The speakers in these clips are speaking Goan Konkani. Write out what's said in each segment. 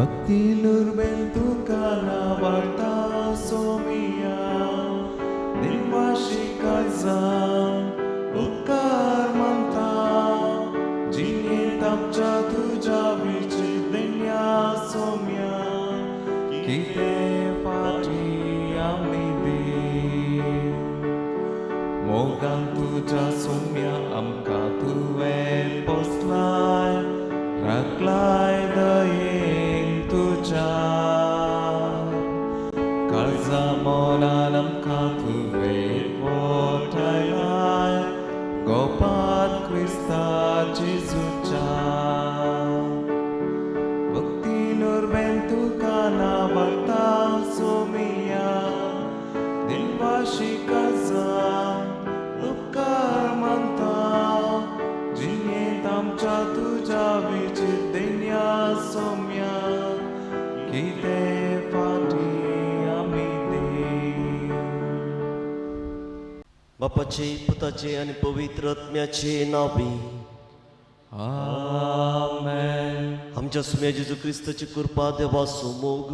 भक्ती नुरबेन तुका नावाडता सोमिया दिनवाशी काळजान उपकार मानता जिणेंत आमच्या तुज्या विचित देण्या सोम्या कितें फाटी आमी दी मोगान तुज्या सोम्या आमकां तुवें पोसलाय राखलाय दयेन तुज्या काळजा मोनान आमकां तुवें पोटायलाय गोपात क्रिस्ता जेजूच्या भक्ती नुरबेन तुका नावाडता सोमिया दिनवाशी काळजान उपकार मानता जिणेंत आमच्या तुज्या विचित देण्या सोम्या कितें फाटी आमी दी. बापाचे, पुताचे आनी पवित्र आत्म्याचे नांवी. आमेन. आमच्या सुम्या जेजू क्रिस्ताची कृपा, देवाचो मोग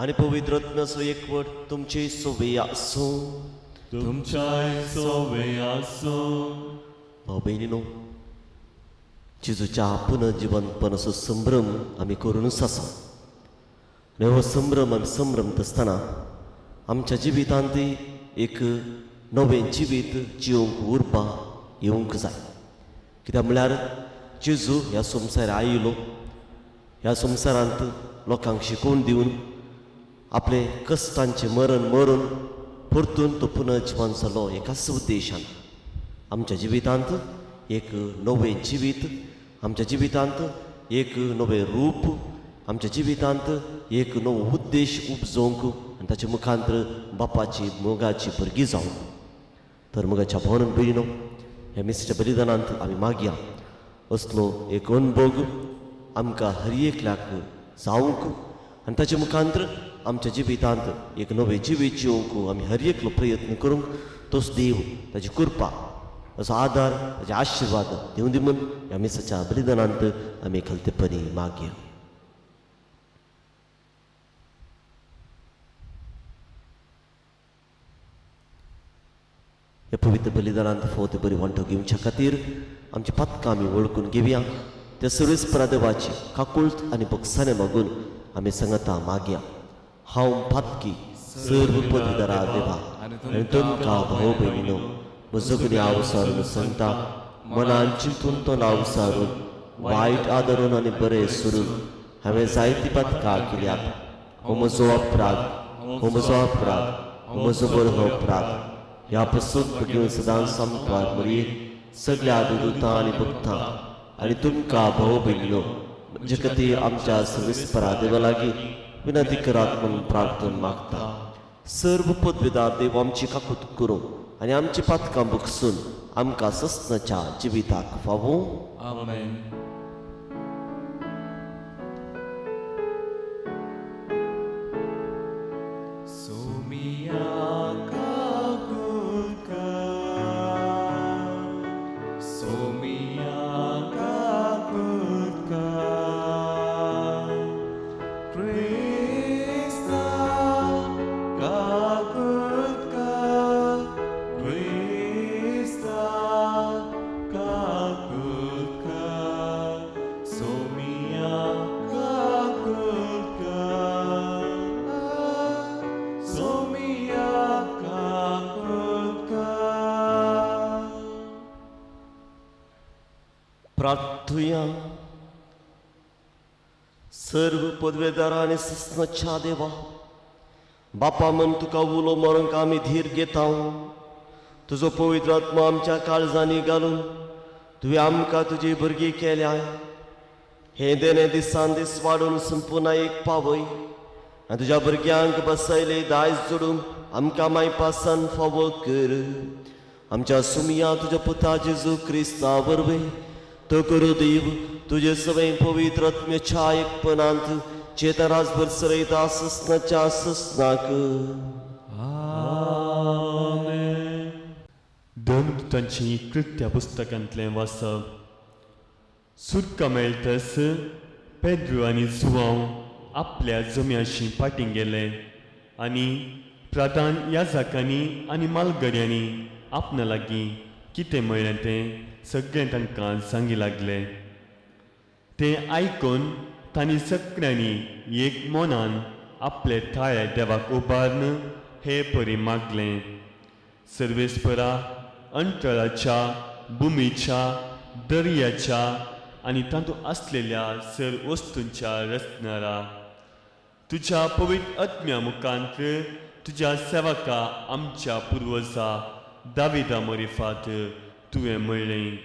आनी पवित्र आत्म्याचो एकवट तुमचे सोबे आसूं. तुमच्याय सोवे आसूं. भाव भयणीनो, जेजूच्या पुनर्जिवनपणाचो संभ्रम आमी करूनच आसा आनी हो संभ्रम आमी संभ्रमत आसतना आमच्या जिवितांत एक नवें जिवीत जिवंक उर्बा येवंक जाय. कित्याक म्हळ्यार जेजू ह्या संवसार आयलो, ह्या संवसारांत लोकांक शिकोवन दिवन आपले कश्टांचें मरण मरून परतून तो पुनर्जिवन जालो एकाच उद्देशान, आमच्या जिवितांत एक नवें जिवीत, आमच्या जिवितांत एक नवें रूप, आमच्या जिवितांत एक नवो उद्देश उपजोवंक आनी ताचे मुखांतर बापाची मोगाची भुरगीं जावंक. तर मोगाच्या भावन भयणीनो, ह्या मिसाच्या बलिदानांत आमी मागया असलो एक अनभोग आमकां हर एकल्याक जावंक आनी ताचे मुखांतर आमच्या जिवितांत एक नवें जिवीत जिवंक आमी हर एकलो प्रयत्न करूंक तोच देव ताची कृपा, ताचो आदार, ताचे आशिर्वाद दिवं दी म्हूण ह्या मिसाच्या बलिदानांत आमी खलतेपणी मागया. ह्या पवित्र बलिदानांत फावो ते बरी वांटो घेवच्या खातीर आमची पातकां आमी वळखून घेवया. त्या सर्वेस्परा देवाची काकुळट आनी बक्षाणे मागून आमी सांगता मागया. हांव पातकी सर्व पदवीदारा देवा आनी तुमकां भाव भयणीनो म्हजो गुन्यांव सारून सांगता, मनान चिंतून तो नांव सारून वायट आदरून आनी बरें सोडून हांवें जायती पातकां केल्यात. हो म्हजो अपराध, हो म्हजो अपराध, हो म्हजो बरो अपराध. ह्या पसून भगीन सदां सामकार मरये सगळ्या दुतां आनी भक्तां आनी तुमकां भाव भयणीनो म्हजे खातीर आमच्या सर्वेस्परा देवा लागीं विनंती करात म्हूण प्रार्थना मागता. सर्व पदवेदार देव आमची काकूत करूं आनी आमची पातकां बगसून आमकां सस्नाच्या जिविताक फावो. आमेन. सोमिया काकूत कर, सोमिया काकूत कर, क्रिस्ता काकूत कर, क्रिस्ता काकूत कर, सोमिया काकूत कर, सोमिया काकूत कर. प्रार्थुया. सर्व पदवेदारा आनी सस्नाच्या देवा बापा म्हण तुका उलो मारूंक आमी धीर घेता. तुजो पवित्र आत्मा आमच्या काळजांनी घालून तुवें आमकां तुजी भुरगीं केल्या. हें देणें दिसान दीस वाडून संपुना एक पावय आनी तुज्या भुरग्यांक बसयले दायज जोडूंक आमकां मायपासान फावो कर. आमच्या सुमया तुज्या पुता जेजू क्रिस्ता वरवीं तो करू देव तुजे सवय पवित्र आत्म्याच्या एकपणांत चेता राजभर सरयता सस्नाच्या सस्नाक. आमेन. धर्मदूतांची कृत्या पुस्तकांतलें वाचप. सुटका मेळटस पेद्रू आनी जुवांव आपल्या जम्याशी फाटीं गेले आनी प्रधान याजकांनी आनी मालगड्यांनी आपणा लागीं कितें म्हणलें तें सगळें तांकां सांगी लागले. तें आयकून तांणी सगळ्यांनी एक मनान आपले थाळे देवाक उबारून हे परी मागलें. सर्वेस्परा, अंतराच्या, भुमीच्या, दर्याच्या आनी तातूंत आसलेल्या सर वस्तूंच्या रचणारा, तुज्या पवित्र आत्म्या मुखांत तुज्या सेवका आमच्या पुर्वजा दाविदा मोरिफात तुवें म्हणलें,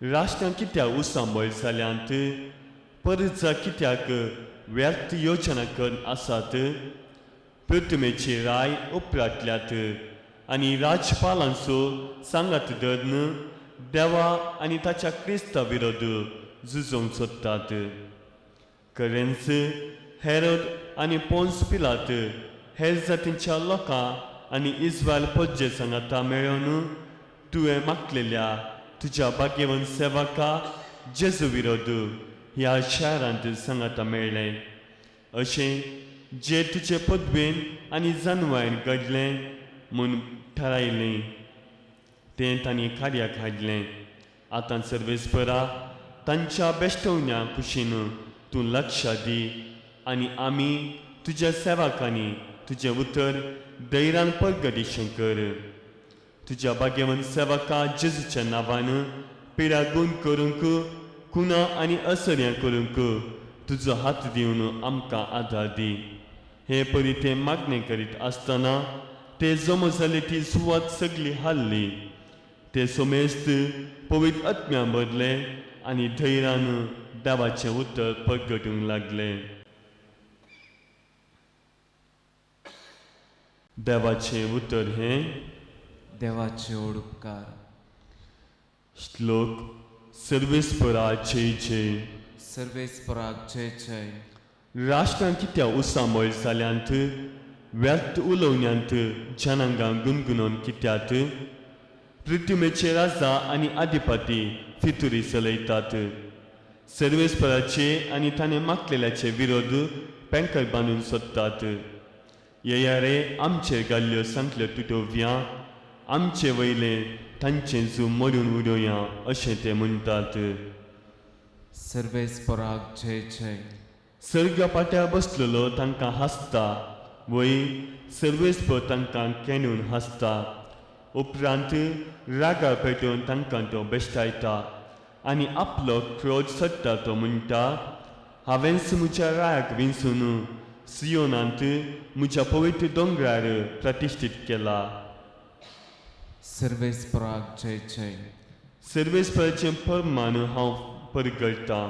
राष्ट्रां कित्याक उसांबळ जाल्यांत, परजा कित्याक व्यर्थ योजना करून आसात, प्रतिमेची राय उपराटल्यात आनी राजपालांचो सांगात धरून देवा आनी ताच्या क्रिस्ता विरोध झुजोवंक सोदतात. खरेंच हेरोद आनी पोन्स पिलात हेर जातींच्या लोकां आनी इस्रायल पज्जे सांगाता मेळोवन तुवें मागलेल्या तुज्या भाग्यवंत सेवका जेजू विरोध ह्या शारांत सांगाता मेळ्ळें. अशें जे तुजे पदवेन आनी जानवायन घडलें म्हूण थारायलें तें तांणी कार्याक हाडलें. आतां सर्वेस्परा, तांच्या बेश्टवण्या कुशीन तूं लक्ष दी आनी आमी तुज्या सेवकांनी तुजें उतर धैर्यान परगटीशें कर. तुज्या भाग्यवंत सेवका जेजूच्या नांवान पिडा गुण करूंक, कुणा आनी असर्यां करूंक तुजो हात दिवन आमकां आदार दी. हे परी ते मागणें करीत आसतना ते जमो जाले ती सुवात सगली हाल्ली. ते सोमेस्त पवित्र आत्म्या भरले आनी धैर्यान देवाचें उतर परगटूंक लागले. देवाचें उतर हें देवाचे उपकार. श्लोक सर्वेस्परा जय जय. सर्वेस्पराक जय जय. राष्ट्रां कित्याक उसांबळ जाल्यांत, व्यर्थ उलोवण्यांत जनांगां गुणगुणोन कित्यात, पृथ्वीचे राजा आनी अधिपती फितुरी चलयतात, सर्वेस्पराचे आनी ताणें मागलेल्याचे विरोध पेंकर बांदून सोदतात. येया रे आमचेर घाल्ल्यो सांगल्यो तुटोवया, आमचे वयले तांचें जू मोडून उडोवया अशें ते म्हणटात. सर्वेस्पराक जय जय. सर्गा पाट्यार बसलेलो तांकां हांसता, वय सर्वेस्पर तांकां केणून हांसता. उपरांत रागार पेटोवन तांकां तो बेश्टायता आनी आपलो क्रोध सोडटा. तो म्हणटा, हांवेंच म्हज्या रायाक विंचून सियोनांत म्हज्या पवित्र दोंगरार प्रतिश्ठीत केला. सर्वेस्पराक जय जय. सर्वेस्पराचें परमान हांव परगळटां.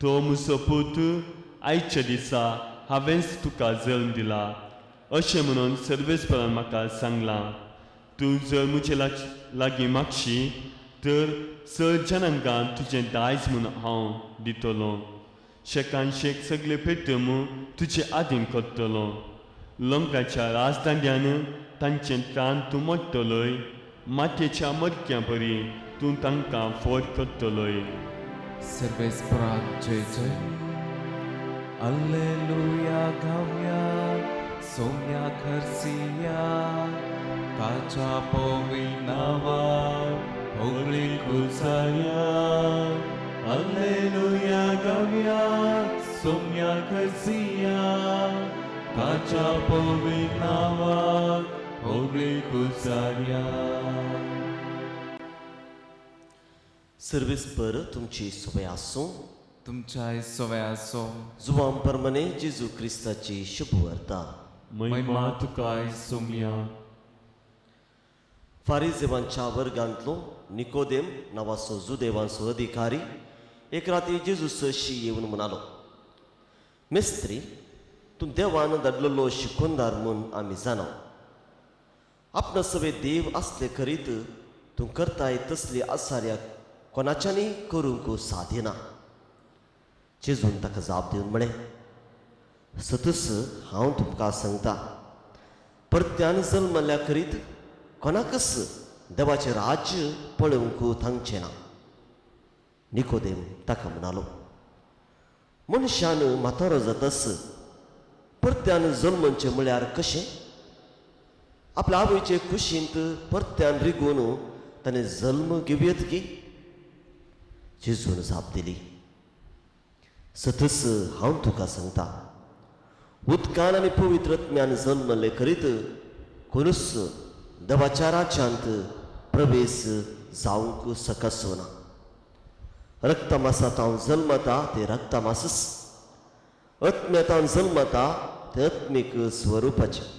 तो म्हजो पूत, आयच्या दिसा हांवेंच तुका जल्म दिला अशें म्हणून सर्वेस्परान म्हाका सांगलां. तूं जर म्हजे लागीं मागशी तर चड जनांगां तुजें दायज म्हूण हांव दितलो. शेकान शेक सगळे पेटम तुजे आदीन करतलो. लोंकाच्या राजदांड्यान तांचें त्राण तूं मोडटलोय, मातयेच्या मडक्यां परी तूं तांकां फोट करतलोय. सर्वेस्पराक जय जय. अल्लेलुया गावया सोम्या खर्सिया, ताच्या पवित्र नांवाक होगळी खुसाया. अल्लेलुया गावया सोम्या खर्सिया, ताच्या पवित्र नांवाक होगळी खुसाया. सर्वेस्पर तुमची सोबे आसूं. तुमच्याय सोवे आसो. जुवाम परमने जेजू क्रिस्ताची शुभवार्ता. महिमा तुकाय सोम्या. फारिजेवांच्या वर्गांतलो निकोदेम नांवाचो जुदेवांचो अधिकारी एक राती जेजू सरशी येवन म्हणालो, मिस्त्री, तूं देवान धाडलेलो शिकोनदार म्हूण आमी जाणाव. आपणा सवे देव आसले करीत तूं करताय तसली आसार्या कोणाच्यानी करूंक सादिना. जेजून ताका जाप दिवन म्हळें, सतस हांव तुमकां सांगता, परत्यान जल्मल्या करीत कोणाकच देवाचें राज्य पळोवंक थांगचें ना. निकोदेम ताका म्हणालो, मनशान म्हातारो जातस परत्यान जल्मचें म्हळ्यार कशें? आपल्या आवयचे कुशींत परत्यान रिगून ताणें जल्म घेवयेत की? जेजून जाप दिली, सतच हांव तुका सांगता, उदकान आनी पवित्र आत्म्यान जल्मल्ले करीत कोणूच देवाच्या राज्यांत प्रवेश जावंक शकचो ना. रक्तमासांत जल्मता ते रक्तमासच, आत्म्यातान जल्मता ते आत्मीक स्वरुपाचें.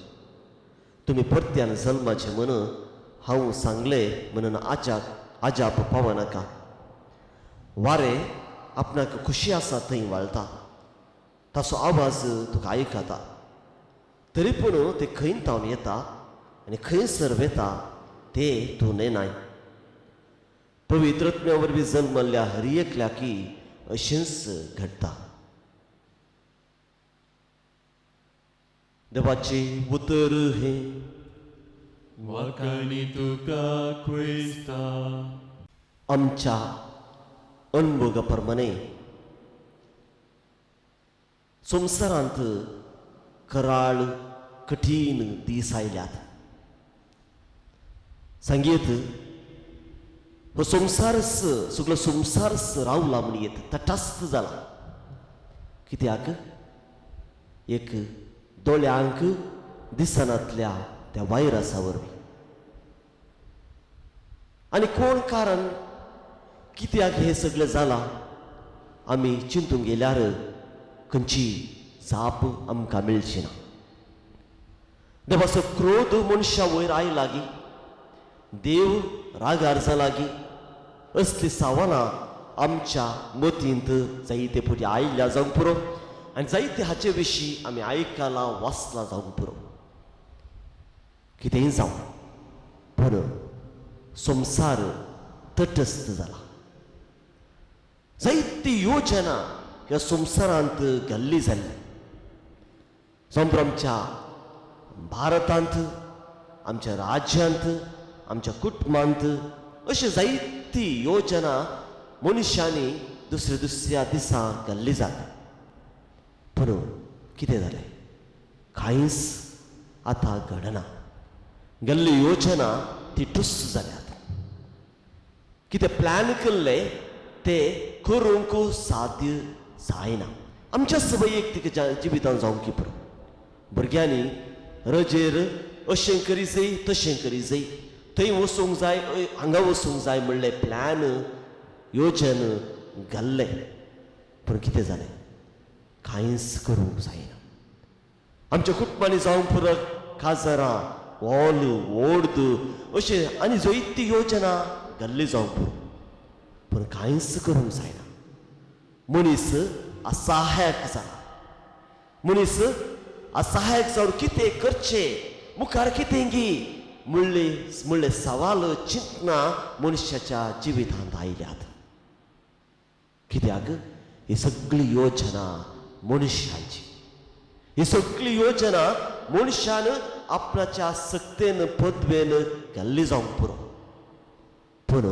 तुमी परत्यान जल्माचें म्हण हांव सांगलें म्हणून आजाप पावनाका. वारें आपणाक खुशी आसा थंय वाळटा, ताचो आवाज तुका आयकता, तरी पूण ते खंय तावन येता आनी खंयसर वेता ते तूं नेनाय. पवित्र आत्म्या वरवीं जल्मल्ल्या हर एकल्याकी अशेंच घडटा. देवाचें उतर हें. वाखाणी तुका क्रिस्ता. आमच्या अणभोगा प्रमाणे संवसारांत कराळ कठीण दीस आयल्यात. सांगयेत हो संवसारच, सगळो संवसारच रावला म्हणयेत, तटस्थ जाला. कित्याक? एक दोळ्यांक दिसनातल्या त्या वायरसा वरवीं. आनी कोण कारण कित्याक हें सगळें जालां आमी चिंतूंक गेल्यार खंयची जाप आमकां मेळची ना. देवाचो क्रोध मनशा वयर आयला गी, देव रागार जाला गी, असली सवालां आमच्या मतींत जायते फावटी आयल्या जावंक पुरो आनी जायते हाचे विशीं आमी आयकलां वाचलां जावंक पुरो. कितेंय जावं, पूण संवसार तटस्थ जाला. जायती योजना ह्या संवसारांत घाल्ली जाल्ली. जावं आमच्या भारतांत, आमच्या राज्यांत, आमच्या कुटुंबांत अशी जायती योजना मनशांनी दुसऱ्या दुसऱ्या दिसा घाल्ली जाता. पूण कितें जालें? कांयच आतां घडना. गेल्ली योजना ती टुस्स जाल्यात. कितें प्लॅन केल्ले ते करूंक साध्य जायना. आमच्या वैयक्तीक जिवितांत जावंक पुरो. भुरग्यांनी रजेर अशें करी जाय तशें करी जाय, थंय वचूंक जाय हांगा वचूंक जाय म्हणलें प्लॅन योजन घाल्लें. पूण कितें जालें? कांयच करूंक जायना. आमच्या कुटुंबांनी जावंक पुरो काजरां वॉल ओर्द अशें आनी जायती योजना घाल्ली जावंक पुरो, पूण कांयच करूंक जायना. मनीस असहायक जाला. मनीस असहायक जावन कितें करचें, मुखार कितें गी म्हणले म्हणले सवाल चिंतना मनशाच्या जिवितांत आयल्यात. कित्याक? ही सगळी योजना मनशाची. ही सगळी योजना मनशान आपणाच्या सक्तेन पदवेन घाल्ली जावंक पुरो, पूण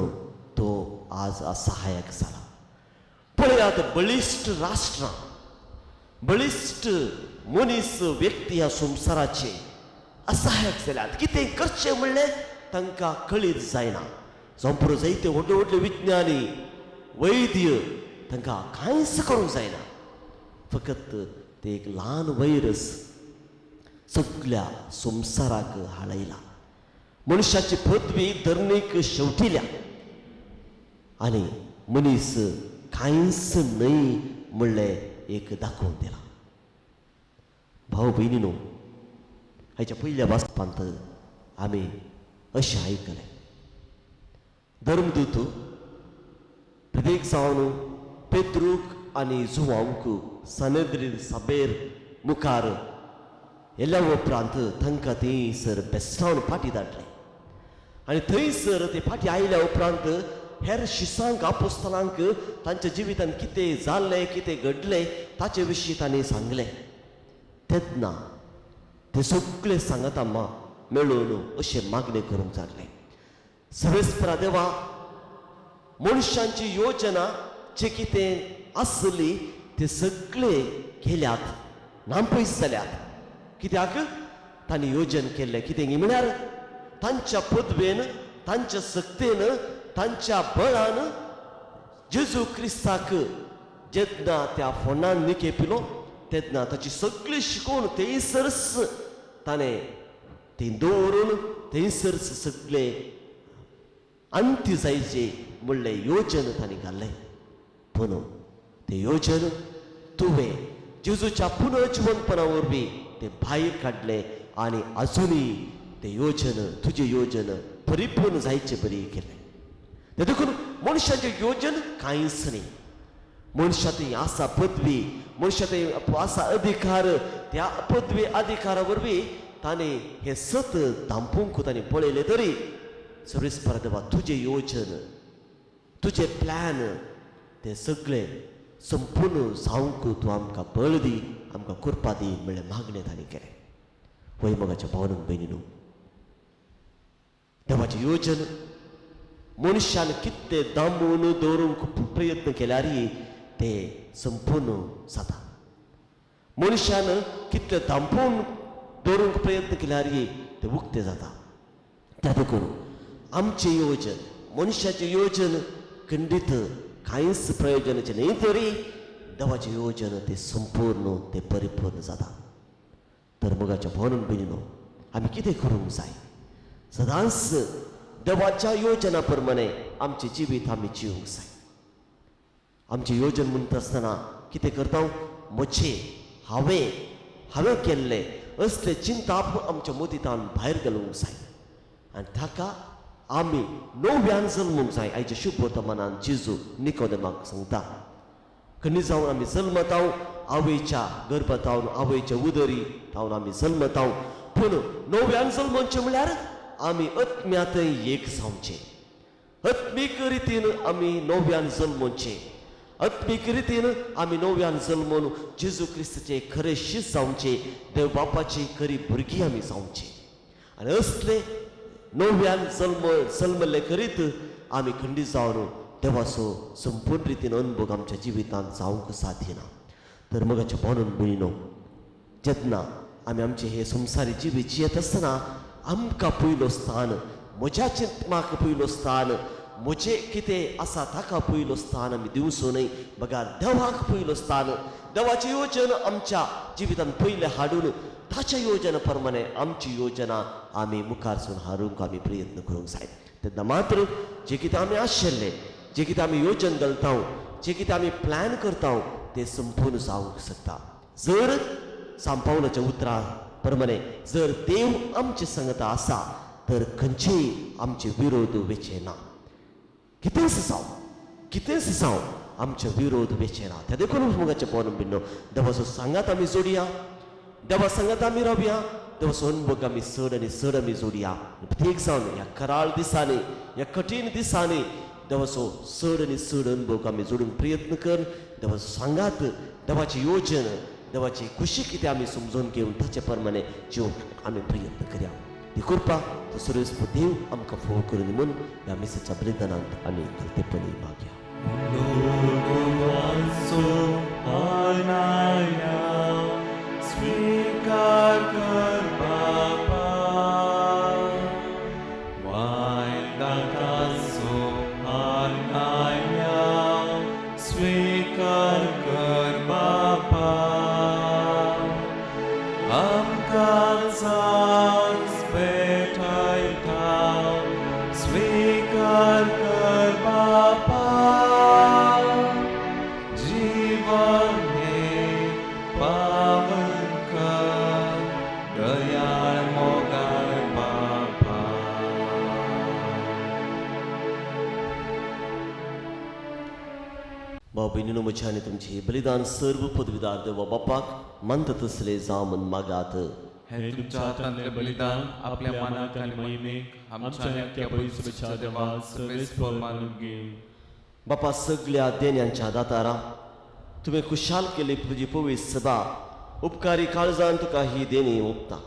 तो आज असहायक जाला. पळयात बळिश्ट राष्ट्रां, बळिश्ट मनीस व्यक्ती ह्या संवसाराचे असहायक जाल्यात. कितें करचें म्हणलें तांकां कळीत जायना. जावं पुरो जायते व्हडले व्हडले विज्ञानी वैद्य तांकां कांयच करूंक जायना. फकत ते एक ल्हान वैरस सगल्या संवसाराक हाळयला. मनशाची पदवी धरणीक शेवटिल्या आनी मनीस कांयच न्हय म्हणलें एक दाखोवन दिलां. भाव भयणीनो, हाच्या पयल्या वाचपांत आमी अशें आयकलें, धर्मदूत प्रत्येक जावन पेत्रूक आनी जुवांक सनेद्रीन सभेर मुखार येल्या उपरांत तांकां थंयसर बेसावन फाटी धाडलें आनी थंयसर ते फाटी आयल्या उपरांत हेर शिसांक आपोस्तलांक तांच्या जिवितांत कितें जाल्लें कितें घडलें ताचे विशीं तांणी सांगलें. तेन्ना ते सगळे सांगता मा मेळून अशें मागणें करूंक लागले, सर्वेस्परा देवा, मनशांची योजना जे कितें आसली ते सगळे गेल्यात, नामपयस जाल्यात. कित्याक तांणी योजन केल्लें कितें म्हळ्यार तांच्या पदवेन, तांच्या सक्तेन, तांच्या बळान जेजू क्रिस्ताक जेन्ना त्या फोंडान निकेपिलो तेन्ना ताची सगळी शिकोवन थंयसरच ताणें ती दवरून थंयसरच सगळे अंती जायचे म्हणलें योजन तांणी घाल्लें. पूण तें योजन तुवें जेजूच्या पुनर्जिवनपणा वरवीं तें भायर काडलें आनी आजुनूय तें योजन तुजें योजन परिपूर्ण जायचे बरी केलें. तें देखून मनशाचें योजन कांयच न्ही. मनशा थंय आसा पदवी, मनशा थंय आसा अधिकार, त्या पदवी अधिकारा वरवीं ताणें हें सत धांपूंक ताणें पळयलें तरी सर्वेस्पर देवा तुजें योजन, तुजें प्लॅन तें सगळें संपूर्ण जावंक तूं आमकां बळ दी, आमकां कृपा दी म्हणलें मागणें ताणें केलें. वय मोगाच्या भावनां भयणीनू, देवाचें योजन मनशान कितें दामून दवरूंक प्रयत्न केल्यार तें संपूर्ण जाता. मनशान कितलें धांपून दवरूंक प्रयत्न केल्यार तें उक्तें जाता. त्या देखून आमचें योजन, मनशाचें योजन खंडीत कांयच प्रयोजनाचें न्ही तरी देवाचें योजन तें संपूर्ण, तें परिपूर्ण जाता. तर मोगाच्या भावनान भयणीनो, आमी कितें करूंक जाय? सदांच देवाच्या योजना प्रमाणे आमचें जिवीत आमी जिवंक जाय. आमचें योजन म्हणटा आसतना कितें करता, म्हजें हांवें हांवें केल्लें असलें चिंताप आमच्या मतितान भायर घालूंक जाय आनी ताका आमी नव्यान जल्मूंक जाय. आयच्या शुभ वर्तमानान जेजू निकोदेमाक सांगता, खंय जावन आमी जल्मताव, आवयच्या गर्भातावन, आवयच्या उदरी तावन आमी जल्मताव, पूण नव्यान जल्मचें म्हळ्यार आमी आत्म्यांतय एक जावचें. आत्मीक रितीन आमी नव्यान जल्मचें. आत्मीक रितीन आमी नव्यान जल्मून जेजू क्रिस्ताचे खरे शीत जावचें, देव बापाची खरी भुरगीं आमी जावचें. आनी असले नव्यान जल्मल्ले करीत आमी खंडीत जावन देवाचो संपूर्ण रितीन अनुभव आमच्या जिवितांत जावंक साध्य ना. तर मोगाच्या भावनान भयणीनो, जेन्ना आमी आमचें हें संवसारी जिवीत जियेत आसतना आमकां पयलो स्थान, म्हज्या चिंतपाक पयलो स्थान, म्हजें कितें आसा ताका पयलो स्थान आमी दिवचो न्हय, बगर देवाक पयलो स्थान, देवाचें योजन आमच्या जिवितांत पयलें हाडून ताच्या योजना प्रमाणे आमची योजना आमी मुखार सून हाडूंक आमी प्रयत्न करूंक जाय. तेन्ना मात्र जें कितें आमी आशिल्लें, जें कितें आमी योजन घालता, जें कितें आमी प्लॅन करता तें संपूर्ण जावंक शकता. जर सांपावलाच्या उतरां प्रमाणे जर देव आमचे सांगता आसा तर खंयचेय आमचे विरोध वेचे ना. कितेंच जावं, कितेंच जावं, आमचे विरोध वेचे ना. त्या देखून मोगाचें पोवन बिन्नो, देवाचो सांगात आमी जोडया, देवा सांगात आमी रावया, देवाचो अनुभव आमी चड आनी चड आमी जोडया. प्रत्येक जावन ह्या कराळ दिसांनी, ह्या कठीण दिसांनी देवाचो चड आनी चड अनुभव आमी जोडूंक प्रयत्न कर. देवाचो सांगात, देवाची योजन, देवाची खुशी कितें आमी समजून घेवन ताचे प्रमाणे जिवंक आमी प्रयत्न करया. ती कृपा तो सर्वेस्पर देव आमकां फोव करून म्हूण ह्या मिसाच्या बलिदानांत आमी कळतेपणी मागया. स्वीकार कर बापा, वायदाकाचो आनाया स्वीकार कर बापा, आमकां जाच भेटयता स्वीकार कर बापा, जीवन हें पावन कर दयाळ मोगाळ बापा. भाव भयणीनो, म्हजें आनी तुमचें बलिदान सर्व पदवीदार देवा बापाक मानता तसले जावं म्हूण मागात. हे तुमच्या हातांतलें बलिदान आपल्या मानाक आनी महिमेक आमच्या आनी अख्ख्या पवित्र देवा सर्वेस्पर मानून घे. बापा सगळ्या देण्यांच्या दातारा, तुवें खुशाल केली तुजी पवित्र सभा उपकारी काळजान तुका ही देणी ओंपता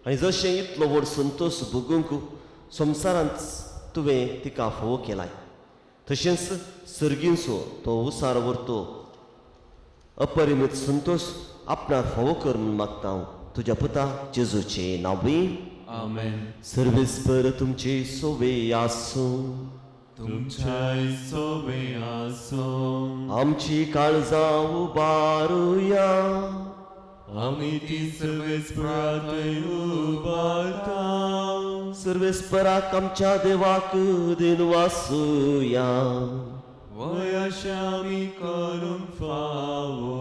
आनी जशें इतलो व्हड संतोश भोगूंक संवसारांत तुवें तिका फोव केलाय, तशेंच सर्गींचो तो उसार व्हरतो अपरिमीत संतोश आपणाक फावो कर म्हूण मागता हांव तुज्या पुता जेजूचे नांवी. आमेन. सर्वेस्पर तुमचे सोवे आसूं. तुमच्याय सोवे आसूं. आमची काळजां उबारुया. आमी ती सर्वेस्परा थंय उबारता. सर्वेस्पराक आमच्या देवाक दिनवासुया. वय अशें आमी करूंक फावो.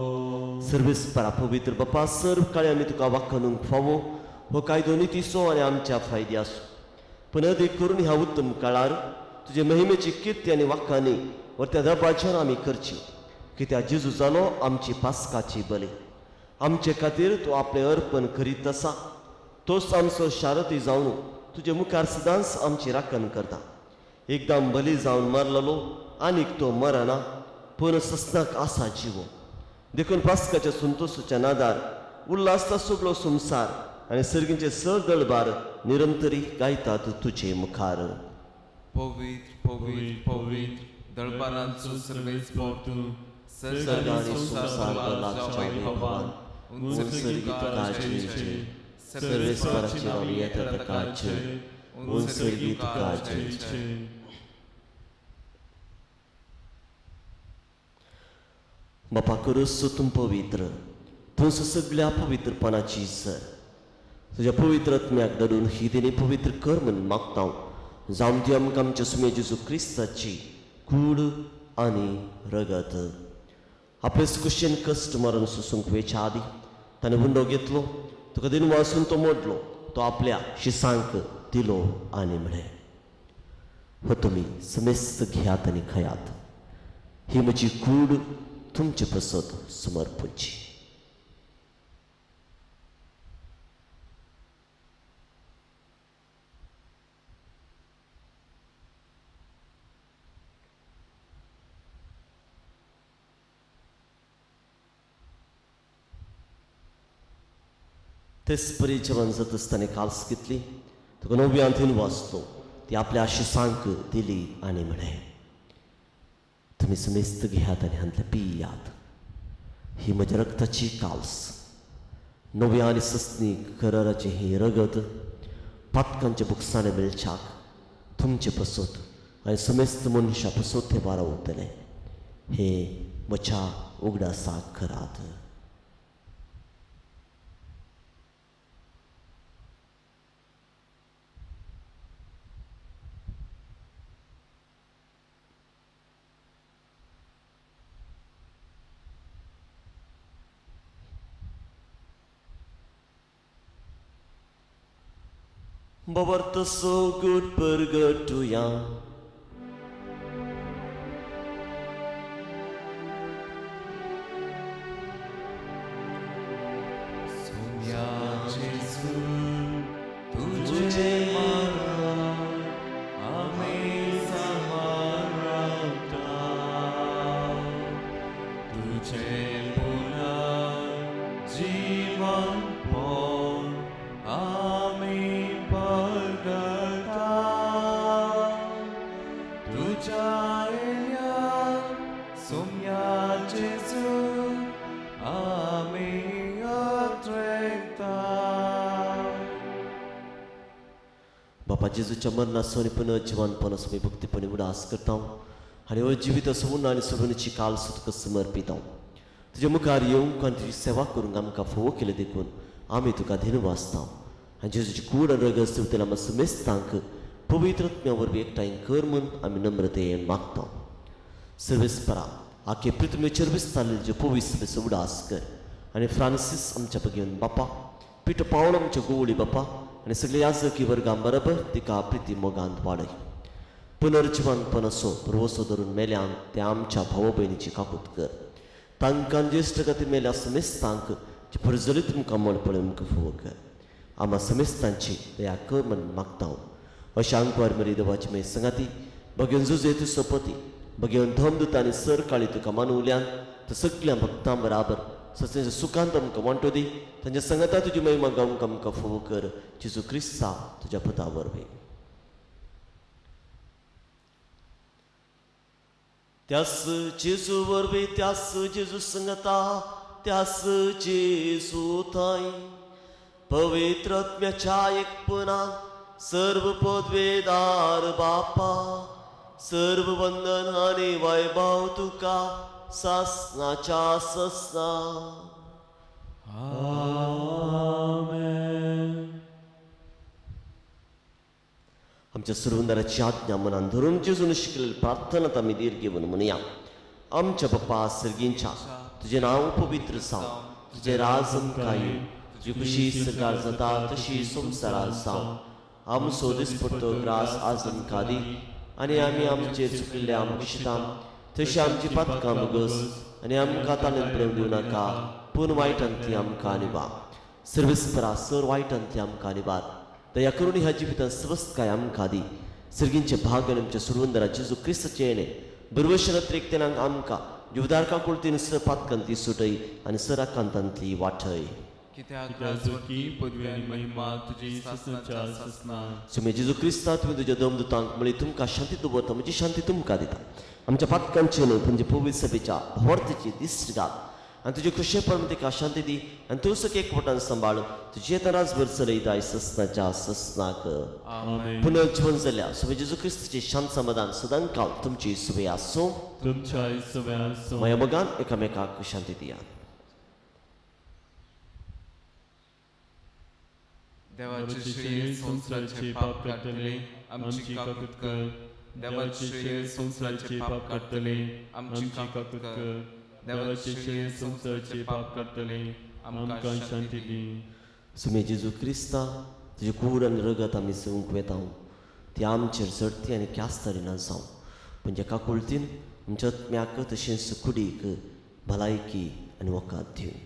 सर्वेस्परा पवित्र बापा, सर्व काळी आमी तुका वाखणूंक फावो हो कायदो नितीचो आनी आमच्या फायदे आसूं. पूण अदीक करून ह्या उत्तम काळार तुजे महिमेची किर्ती आनी वाखाणी व्हरत्या दबाच्यान आमी करची, कित्याक जेजू जालो आमची पास्काची बली. आमचे खातीर तूं आपलें अर्पण करीत आसा. तोच आमचो शारती जावन तुजे मुखार सदांच आमची राखण करता. एकदम बली जावन मरलेलो आनीक तो मरना, पूण ससनाक आसा जिवो. देखून पास्काच्या संतोसाच्या नादार उल्हासता सगळो संवसार आनी सर्गींचे सर दळबार निरंतरी गायतात तुजे मुखार. पवित्र पवित्र पवित्र दळबारांचो सर्वेस्पर तूं, सर्ग आनी संवसार भरला तुज्या वैभवान. उंच सर्गी तुका जय जय. सर्वेस्पराचे नांव येता ताका जय. उंच सर्गी तुका जय जय. बापा करूस तूं पवित्र, तूं सगळ्या पवित्रपणाची सर. तुज्या पवित्र आत्म्याक धाडून ही देणी पवित्र कर म्हूण मागता हांव. जावं ती आमकां आमच्या सुमे जेजू क्रिस्ताची कूड आनी रगत. आपले कुशेन कश्ट मरण सोसूंक वेच्या आदी ताणें हुंडो घेतलो, तुका दिन वासून तो मोडलो, तो आपल्या शिसांक दिलो आनी म्हळें, हो तुमी समेस्त घेयात आनी खायात, ही म्हजी कूड तुमचे पसत समर्पणची. तेच परी जेवण जातच ताणें काल्स घेतली, तुका नव्यान वाचलो, ती आपल्या आशिसांक दिली आनी म्हळें, तुमी समेस्त घेयात आनी हांतलें पियात, ही म्हज्या रक्ताची काल्स, नव्या आनी सस्नी कराराचें हें रगत पातकांच्या बुकसाणें मेळच्याक तुमचे पसत आनी समेस्त मनशां पसत तें वारावतलें. हे म्हज्या उगडासाक करात. Babarta so good purgatoria. Soumya जेजू तुझे मरण आमी समारता, तुझे पुनर्जीवन पण आमी परगटा, तुझ्या येण्या सोम्या जेजू आमी अत्रेकता. बापा जेजूच्या मरणाचो आनी पुनर्जिवनपण असो आमी भक्तीपणी उडास करता आनी हो जिवीत सोडून आनी सोडूनची काल तुका समर्पिता. तुज्या मुखार येवंक आनी तुजी सेवा करूंक आमकां फावो केलें देखून आमी तुका धिनवासता. आनी जेजूची कूड आनी रगत सेवतेल्या आमकां समेस्तांक पवित्र आत्म्या वरवीं एकठांय कर म्हूण आमी नम्रतेन मागता. सर्वेस्परा आखे पृथ्वीचेर विस्तारलेले जे पवित्र उडास कर आनी फ्रांसीस आमच्या बगेन बापा, पिटो पावल आमच्या गोवळी बापा आनी सगळे याजकी वर्गां बरोबर तिका प्रिती मोगांत वाडय. पुनर्जिवनपण असो पुरवसो धरून मेल्यान ते आमच्या भाव भयणीची काकूत कर. तांकां ज्येश्ठ खातीर मेल्या समेस्तांक परजरीत तुमकां मळ पळोवंक फावो कर. आमा समेस्तांची दया कर म्हूण मागता. अशा आंकवार मरी देवाची मागीर संगाती भगेवन जुजेत सोपती भगेवन धम आनी सर काळी तुका मानवल्यान तर सगळ्या भक्तां बराबर सत्याच्या सुखांत आमकां वांटो दी. तांच्या संगता तुजी महिमा गावंक आमकां फावो कर. जेजू क्रिस्ता तुज्या पुता वरवीं. त्यास जेजू वरवीं, त्यास जेजू संगता, त्यास जेजू थंय पवित्र आत्म्याच्या एकपणान सर्व पदवेदार बापा, सर्व वंदन आनी वैभव तुका सासनाच्या ससना. आमच्या सुरवंदराची आज्ञा मनान धरून जेजून शिकलेली प्रार्थनात आमी धीर घेवन म्हणया. आमच्या बाप्पा सर्गींच्या, तुजें नांव पवित्र जावं, तुजें राज आमकां येवं, तुजी खुशी सरकार जाता तशी संवसारात जावं. आमचो दिसपट्टो ग्रास आज आमकां दी आनी आमी आमचे चुकिल्ले आमकां शिता तशी आमची पातकां भोगस आनी आमकां ताणें प्रेम दिवं नाका, पूण वायटांतली आमकां निवार. सर्वेस्परा सर वायटांतली आमकां निवार. दया करून ह्या जिवितांत स्वस्थकाय आमकां दी. सर्गींचे भाग आनी आमच्या सुरवंदरा जेजू क्रिस्ताचें येणें बरवशनात रिक्तेनांक आमकां जीवदारका कुळतीन सर पातकांतली सुटय आनी सर आकांतांतली वाटय. कित्याक कित्याक राजवटी, पदवी आनी महिमा तुजी सासणाच्या सासणा. सुमे जेजू क्रिस्ता, तुवें तुज्या दमदुतांक म्हळी, तुमकां शांती दवरता, म्हजी शांती तुमकां दिता. आमच्या पातकांचे न्हय पूण पवित्र सभेच्या भोवर्तीची दिश्ट घाल आनी तुजे खुशेपण तिका शांती दी आनी तूं सक एकवटान सांबाळ तुजें येता राजभर चलयताय ससनाच्या ससनाक. आमेन. पुनर्जीवन जाल्या सुमे जेजू क्रिस्ताची शांत समाधान सदांकाल तुमची सुवे आसूं. तुमच्या सव्या आसूं. माया मोगान एकामेकाक शांती दियात. देवाचे श्रेय संवसाराचे पाप काडटले, आमची काकूत कर. देवाचे श्रेय संवसाराचे पाप काडटले, आमची काकूत कर. देवाचे श्रेय संवसाराचे पाप काडटले, आमकां शांती दी. सुमे जेजू क्रिस्ता, तुजी कूड आनी रगत आमी सेवंक वेता ती आमचेर चडती आनी ख्यास्त ना जावं, पूण जेका कुळतीन आमच्या आत्म्याक तशेंच कुडीक भलायकी आनी वखद दिवं.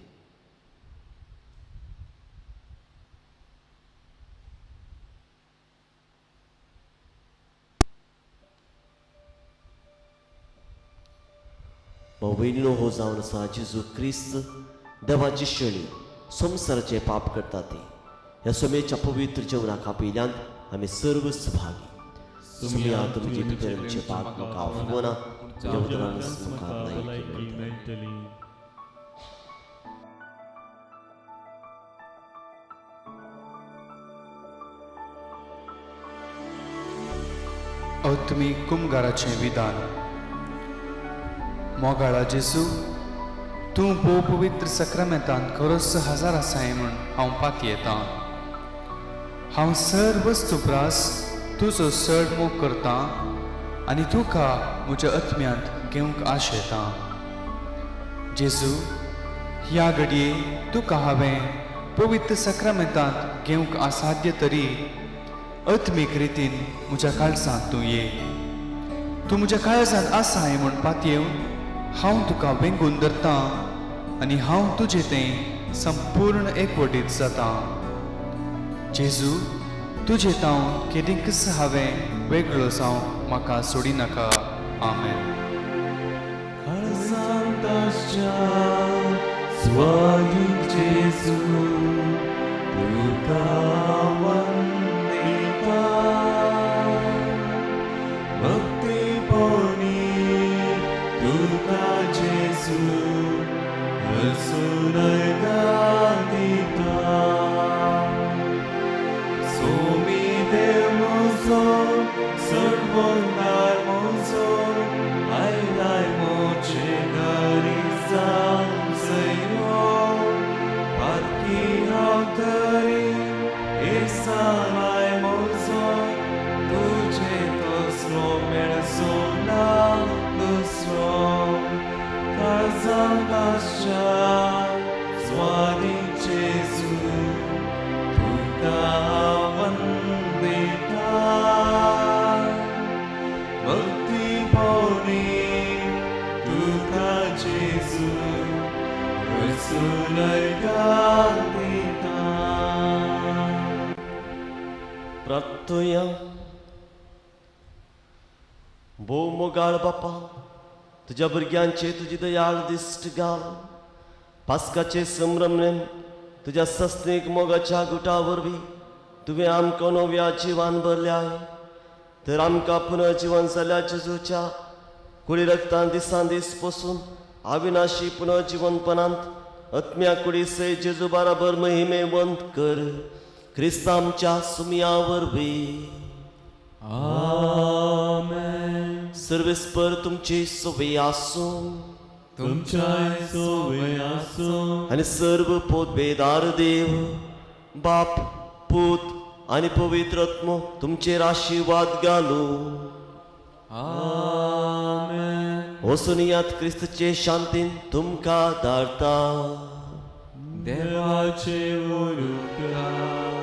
भाव भयणीनो, हो जावन आसा जेजू क्रिस्त देवाची शेळी, संवसाराचे पाप करता ती. ह्या समेच्या पवित्र जेवणाक आपयल्यान आमी सर्व सभागी. सुमया, तुमचे भितर आमचे पाप म्हाका फुगोना, तुज्या उतरान म्हाका भलायकी भलायकी मेळटली. मेळटली. आत्मीक कुमगाराचें विधान. मोगाळा जेजू, तूं भोव पवित्र सक्रामेंतान खरोच हजार आसाय म्हूण हांव पातयेतां. हांव सर वस्तू प्रास तुजो चड मोग करतां आनी तुका म्हज्या आत्म्यांत घेवंक आशेतां. जेजू, ह्या घडये तुका हांवें पवित्र सक्रामेंतांत घेवंक असाध्य तरी आत्मीक रितीन म्हज्या काळजांत तूं ये. तूं म्हज्या काळजांत आसाय म्हूण पातयेवन हांव तुका वेंगून धरतां आनी हांव तुजें तें संपूर्ण एकवटीत जातां. जेजू, तुजें तांव केदींकच हांवें वेगळो जावं म्हाका सोडिनाका. आमेन. काळजांताच्या स्वाधीन जेजू, तुका वंदिता. भक्तीपणी तुका जेजू हसून दिता. सोमी देव म्हजो, सर्वोन्नार म्हजो, आयलाय म्हजे घरी जावन जयो. पातकी हांव तरी एकसाराय म्हजो, तुजे तसलो मेळचो ना दुसरो. काळजांत आसच्या स्वाधीन जेजू, तुका वंदिता. भक्तीपणी तुका जेजू दिता. प्रार्थुया. भोव मोगाळ बापा, तुज्या भुरग्यांचे तुजी दयाळ दिश्ट घाल. पास्काचे संभ्रमणेन तुज्या सस्नीक मोगाच्या गुटा वरवीं तुवें आमकां नव्या जिवान भरल्याय, तर आमकां पुनर्जिवन जाल्या जेजूच्या कुडी रक्तान दिसान दीस पसून अविनाशी पुनर्जिवनपणांत आत्म्या कुडी सय जेजू बाराबर महिमेवंत कर क्रिस्तांव आमच्या सुमया वरवीं. आमेन. सर्वेस्पर तुमची सोबी आसूं तुमच्याय सोवे आसूं. आनी सर्व पोतबेदार देव बाप पूत आनी पवित्र आत्मो तुमचेर आशिर्वाद घालूं. आमेन. वचून क्रिस्तचे शांतीन तुमकां धाडटा. देवाचे उपकार.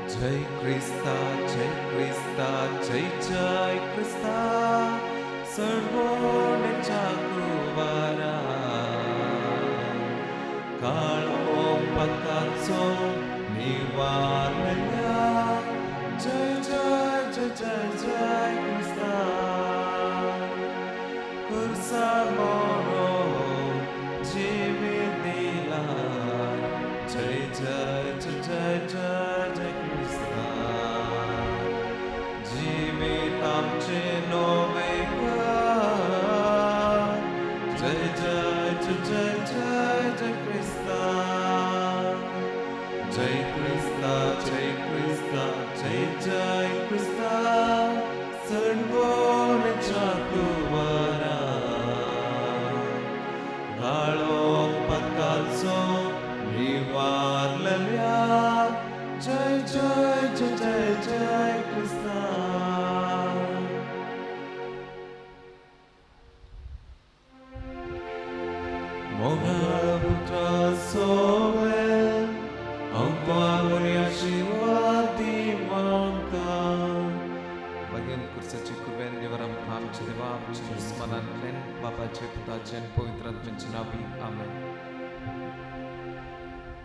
जय क्रिस्ता जय क्रिस्ता जय जय क्रिस्ता सर्वोणच्या कुवारा काळो पताचो निवारल्या जय जय जय जय जय क्रिस्ता कुर्सा मोरो जीवित दिला जय जय जय जय जय जय क्रिस्ता जीवित आमचे नवे जय जय जय जय जय जय क्रिस्ता जय क्रिस्ता जय क्रिस्ता जय जय क्रिस्ता सर्वोणच्या कुवारा काळो पताचो निवारल्या जय जय जय जय जय क्रिस्ता. मोगाळ पुत्रा सोवे अंपावरी आशिर्वाद दिवांका. भगेन कुर्साची कुर्बेन देवर आमकां आमच्या देवा आमच्या दुस्मनांतल्यान बापाचे पुताचे आनी पवित्र आत्म्याचे नांवी. आमेन.